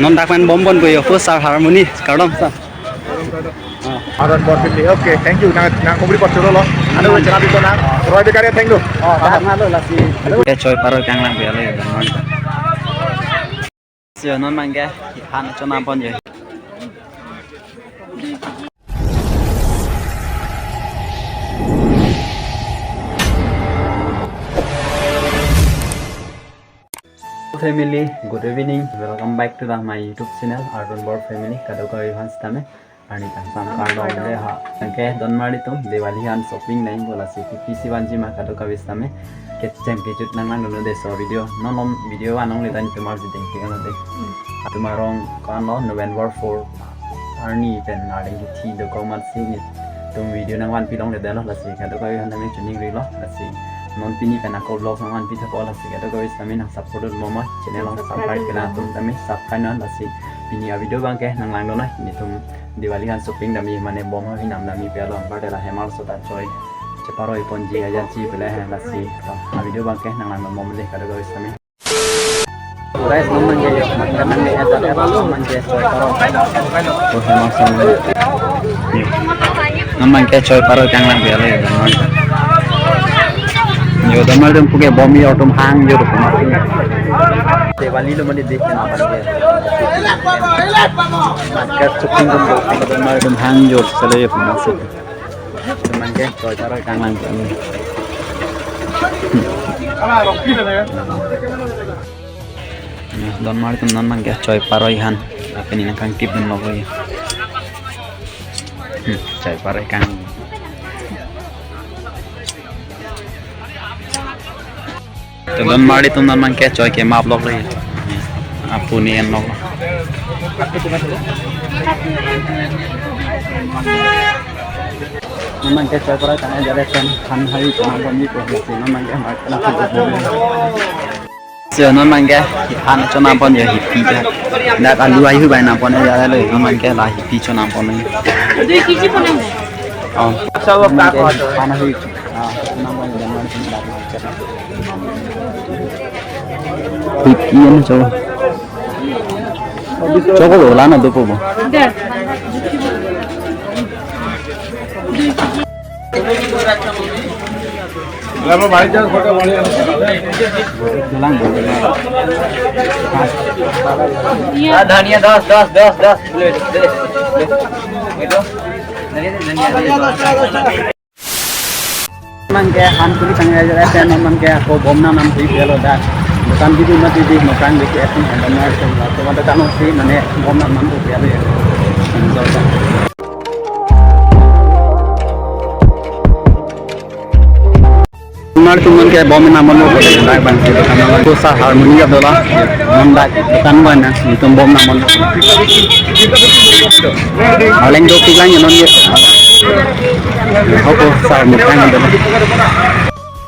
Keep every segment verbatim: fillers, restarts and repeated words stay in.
Non dak pen bom ponpo yo, first star harmony, kardom sir. Aron bor pili. Okay, thank you. Nang nang kubri por churo lo. Ano we chana bito na. Roy Bekaria, thank you. Oh, dah na lo lasi. Ke choi paro kanglang pia lo ya, non. Sio non mangke han chonam pon yo. Family, good evening. Welcome back to the, my YouTube channel, Ardon Bor Family. Kadokave aphan sitame arni kangsam kardom le ha. Anke donmar atum Diwali aphan shopping nangpo, lasi kopi si vanji ma kadokave sitame kecheng kejut nanglangdun de so video. Non non video van longle tangte mar si ding ting lo de. Atum arong ko-an lo, November four arni pen arni kethi dokok amat si nelitum video nangvanpi longle detlo, lasi kadokave aphan tame chuning rilo, lasi non pini pen ako vlog nangvanpi thappo, lasi kadokave sitame nang support dun mo ma, channel along subscribe kena atum tame subscribe non, lasi pini a video abangke nanglangdun noi. Nelitum Diwali aphan shopping damji, mane bom ahinam damji pu lo, anpar tela hemar sota choi cheparoi ponji ajansi pule he, lasi a video abangke nanglangdun mo mele kadokave sitame. Guys, non mangke, mangke, mangke, eh, tadi apa, non mangke, choi paro. Oh, hemar song. Non mangke choi paro kanglang pia lo ya, non. Yo, donmar atum puke bom yo atum hang yo atum. Diwali lo mandi dikh na mangke. Mangke shopping atum, donmar atum hang yo sele yo atum. Atum mangke choi paro kanglang pia lo. Nah, donmar atum non mangke choi paroi han. Apini nangkangtip dun lo koi. Hmm, choi paroi kang. Donmar atum non mangke choi kemap lo koi. Apuni en lo. Non mangke choi paroi kang ajar pen han hari chonam ponji ko, non mangke mar kena. Sio non mangke han chonam pon yo, hipi ja. Dak alu ayu bai nam pon ya lo, non mangke la hipi chonam pon. Dui kg pon. Oh. Sa wak mangke tak ko. Han ayu. Ah, chonam pon yo, non mangke dak. Hipi ano cho. Choko lo lana dopo bo. Dolang bo. Ah, dhania das, das, das, das. Boleh, boleh. Boleh. Itu. Dhania, dhania, dhania. Mangke han kuli tang ya, ya, ya, mangke ako bom nam nam tui pelo da. Dukan di di mati di, dukan di di, eh, eh, benar, eh, eh, mata tang si, mane bom nam nam tui pelo ya. Mar tum mangke bom nam nam tui pelo da, bang, dukan nam, ko sa harmony ya dola, nam da. Kan mana, nelitum bom nam pon. Aleng dopik lang non ye. Hoko sar mukang dolo.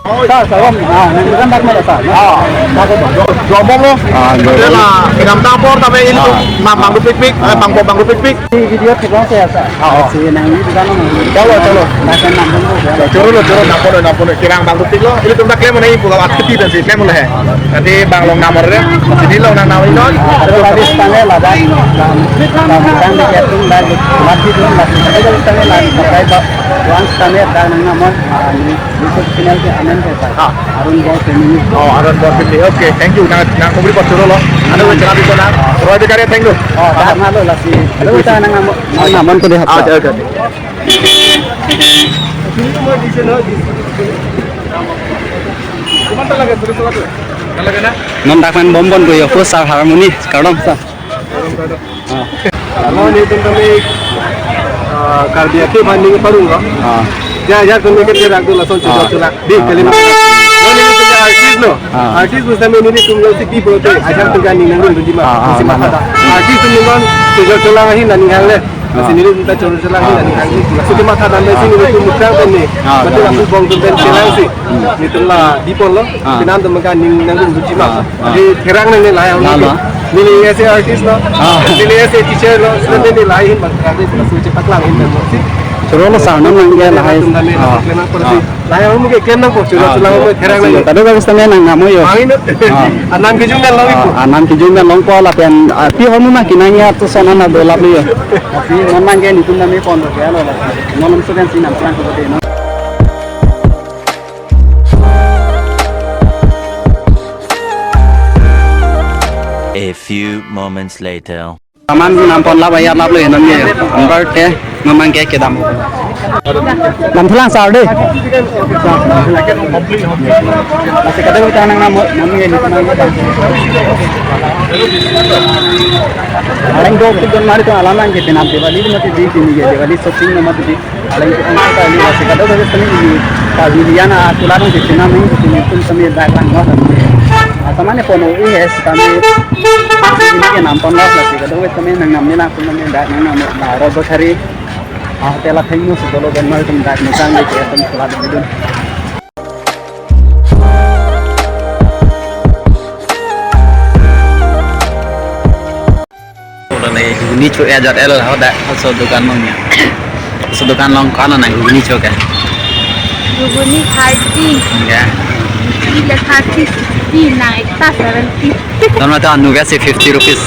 Sar, sar, bom. Ah, nang kan dak mana, sar? Ah, dak bom. Dua bom lo. Ah, dua bom. Itulah, pinam tapor tapi ini tuh, ah, nam bang dupik pik, eh, bang bom bang dupik pik. Di video thek long saya, sar. Ah, oh. Si nang ini kan. Chalo, chalo. Dak kan nam pon. Choro lo, choro, nam pon, nam pon. Kirang bang dupik lo. Ilitum ta klem nangji pu, akheti pensi klem nangji. Nanti bang long nam ore, sini long nam nam inon. Aro tadi setame ladak, lam, lam, lam, lam, lam, lam, lam, lam, lam, lam, lam, lam, wan setame dak nang nam non, ah, ini YouTube channel ke amen ke, sar. Ah. Ardon Bor Family. Oh, Ardon Bor Family. Okay, thank you. Nang, nang kubri por churo lo. Ano we chana bito na. Roy Bekaria, thank you. Oh, dah na lo lasi. Aro ta nang nam non, nang nam non ko de hap. Ah, okay, okay. Non dak pen bom ponpo yo, first star harmony, kardom sir. Ah. Kalau ini tentang ini, ah, Karbi akhir banding parung ko. Ah. Ya, ya, kami ke terak tu langsung, ah, sudah terak. Di, ah, kalimat. Kalau ini tentang artis no. Ah. Artis bersama ini tunggal si pi bote. Ajar tunggal ni nanggung di ma. Ah, ah, si mana? Mata. Artis tu memang sudah terak ahi nani hal le. Ah. Sini nelitum ta choro chelang, ah, nani kangni. Laso ke matha dam si nelitum mukrang pen ni. Ah, mati, ah, laso bong tum pen chelang si. Hmm. Nelitum la di pon lo. Ah. Pinam tum kan ning nangdun duji ma. Ah, ah. Di therang nang ni lahai. Lama. Neli isi artist lo. Ah. Neli isi teacher lo. Sila, ah, neli lahai ahin bang therang ni laso chepak lang ahin bang si. Choro lo sir, non nangke lahai. Tum kami Ah, lapor ah. Lahai ahormu ke klem nangpo, choro Ah, choro choro. Ahormu therang Choro. Nangpo. Kadokave sitame nang namo yo. Mangin. Ah. Anam kejung dan lawi Ah, po. Anam kejung dan longpo lapen, ah, pi ahormu ma kenang ya to son an do lap lo yo. Pi non nangke netum nami pon ke lo la. Non nang sukan si nang prang ko de no. A few moments later. Saman nampon lap ayat lap lo non ye. Anbar ke memang ke kedam. Lam thulang sir de. Masih kadang kita nang namo, namo ye ni nang. Alang dok tu don mari tu alam nang ke penap Diwali tu mati di sini ye Diwali shopping nama tu di. Alang itu kan kita ini masih kadang-kadang sini ini pavilion ah, tulang di sini nang itu itu kami dak lang no. Atau mana pono eh kami ini ke nampon lah masih kadang-kadang kami nang nam ni lang pun nang dak nang nam na rodo hari. Ah, hotel atheng mu si dolo gan mal tum dak musang di ke tum selat bidun. Udah lagi ghugni cho ya jat el ho dak so dukan long ya. So dukan long kana nang ghugni cho ke. Ghugni thirty. Ya. Ini le thirty, sixty, nang ekta seventy. Don mari atum anu ke si fifty rupees,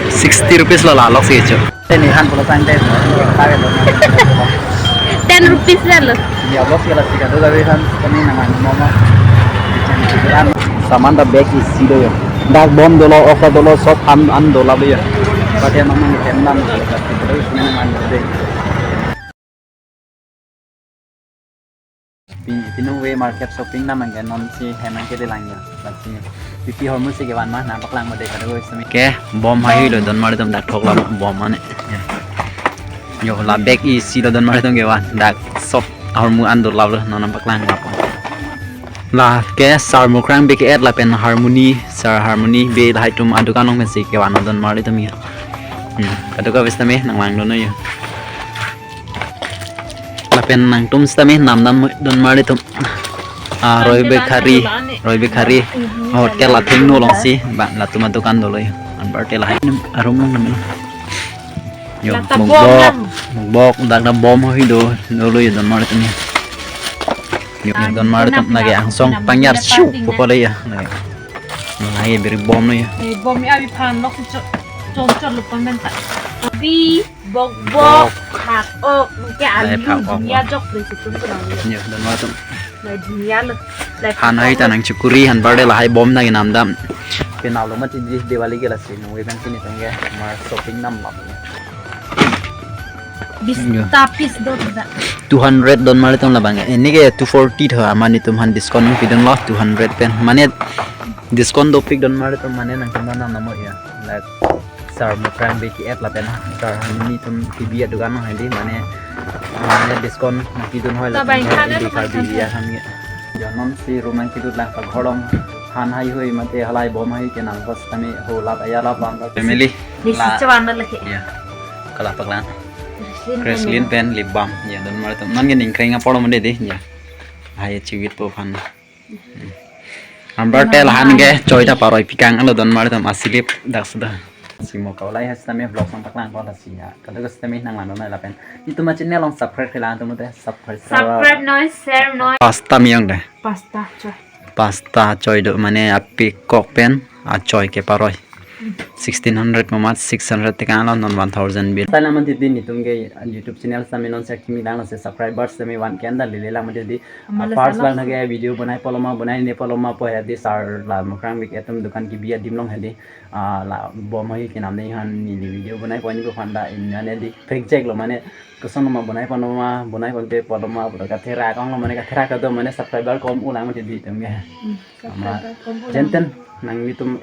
sixty rupees lo la lok si cho. Ini han pulo sang deh. Ten rupees la lo. Ya, bos ya la si kadokave han kami nang anu mama. Saman ta bag isi do yo. Dak bom dolo, okra dolo, sob an an dolo lo yo. Pati mama ni tem nam. Terus nang anu deh. Pi-, pinung ve market shopping nam angke non si hem angke de lang ya. Lasi pi pi ahormu si kevan ma nang paklang mo de kadokave sitame. Ke bom hai lo don mari atum dak thok la bom mane. Yo la bag isi lo don mari atum kevan dak sob ahormu an do lap lo non nang paklang lap. La ke Sir Mukrang Bey ke-et lapen Harmony, Sir Harmony Bey lahai atum adukan long pensi kevan don mari atum ya. Hmm, kadokave sitame nang lang don yo. Lapen nangtum sitame nam nam don mari atum. Ah, Roy Bakery, Roy Bakery. Hotel atheng no long si, ba latum adukan dolo yo. Anbar te lahai arum long nam. Yo, lata mukbok, bom lang. Mukbok, dak na bom ho hi do, dolo yo don mari atum yo. Yo, don mari atum lagi angsong panyar siu pupo le ya. Lagi. Lagi beri bom lo ya. Eh, bom ya abi phan lok si chot chot chot lo pamen ta. Abi bok bok, bok, phak ok, mungkin alu phak ok, dunia jok pre situ tulang. Ya, don mari atum. Lai dunia lo. Han hai ta nang chukuri anbar te lahai bom nang inam dam. Penap lo mati di Diwali ke lasi nung event sini tengge mar shopping nam lap. Bis tapis do da. Two hundred don mari atum labang. Ini ke two forty tho amat netum han discount pidun lo two hundred pen. Mane discount dopik don mari atum mane nangtum nam namo ya. Like Sir Mukrang Bey ke-et lapen Sir Harmony atum kebi adukan nang hadi mane mane discount nangpidun hoi lapen Karbi Bey ahan ke. Jonom si room nangkedut lang paghorong han hai hui mate halai bom hai ke nang pas kami ho lap aya lap bang family. Nisi la chewan na lake. Ya. Kala paklang. Kreslin pen lip balm. Ya, don mari atum. Non ke ningkreng apor lo mande de. Ya. Hai chiwit po phan. Anbar te lahan ke choi ta paroi pikang alo don mari atum asilip dak sudah. Si mo kau lai has tame vlog nang paklang ko lasi ya. Kadokave sitame nang lang don lapen. Netum channel long subscribe kelang atum te subscribe. Subscribe noi, share noi. Pasta miyong de. Pasta choi. Pasta choi do mane apikok pen achoi ke paroi. Sixteen hundred mamat six hundred tekang lo non one thousand bill. Sai naman titi netum ke YouTube channel sitame non share kimi lang lasi subscribers sitame one K anda lele lang mati di. Amala first sama lang nage video bonai poloma bonai ne poloma po hadi Sir la Mukrang Bey ke-et atum dukan kebi adim long hadi. Ah, la bom hai kenam ne han neli video bonai pon ko phanda in ane di pek jek lo mane koson ma bonai pon ma bonai pon pe pon ma pura kathera kong lo mane kathera kado mane subscriber kom ulang mati di tem ya. Hmm, ama subscriber kom ulang. Jenten nangtum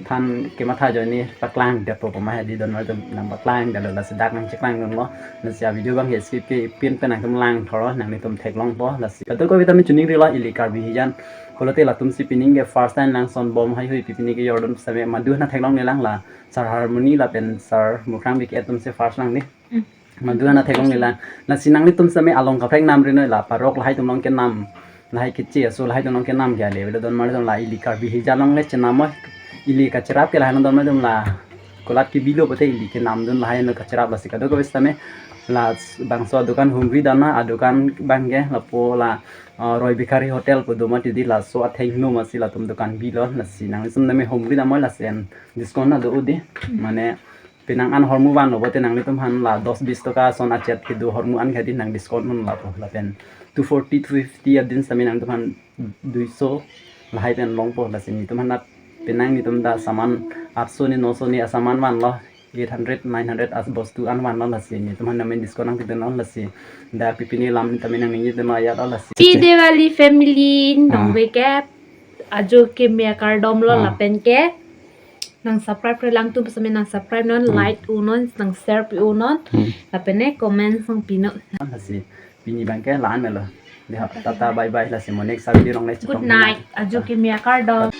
than kematha ajoine paklang det po poma hadi don mari atum nang paklang det lo lasi dak nang cheklang dun lo. Lasi a video bang ke skip ke pin pen nangtum lang thoro nangtum theklong po lasi. Kadokave tame chuning rilo ili Karbi hijan. Kolote latum si pining ke first time lang son bom hai hui pi pining ke jordon sitame madu na theklong ne lang la Sir Harmony lapen Sir Mukrang Bey ke-et atum si first lang ni. Hmm. Madu na theklong ne lang. Lasi nanglitum sitame along kaprek nam ri noi la parok lahai atum long kenam. Lahai keche aso lahai atum long kenam ke ale. Don mari atum la ili Karbi hijan long le chenam oi. Ili kacherap ke lahai don mari atum la. Kolat kebilo pute ili kenamdun lahai no kacharap lasi kadokave setame labangso adukan Hungry Dana adukan abangke lapu la uh, Roy Bakery Hotel pu do mati di laso athengno masi latum dukan bilo lasi nanglitum tame Hungry Dana mo lasi en discount na do udi mane penang an hormu vanlo pute nanglitum aphan la dos bis taka ason achet kedo hormu an kadi nang discount non lapu lapen two forty two fifty adin setame nangtum aphan duiso lahai pen longpo lasi netum aphan penang netum ta saman atso ni noso ni asaman vanlo eight hundred nine hundred as bostu an vanlo lasi netum aphan tame discount nangpidunlo lasi dak pipini alam tame nangningjedunlo ajat lo lasi. Happy Diwali family, Ah. Nongbekep ajo keme akardom lo Ah. lapen ke nang subscribe kre langtum setame nang subscribe non, Hmm. like un non, nang share pi un non, Hmm. lapen ne comment sang pinon. Lasi pini abangke la-an lo. Deha, tata bye bye lasi mo next video along le Good chetong night, ajo keme akardom.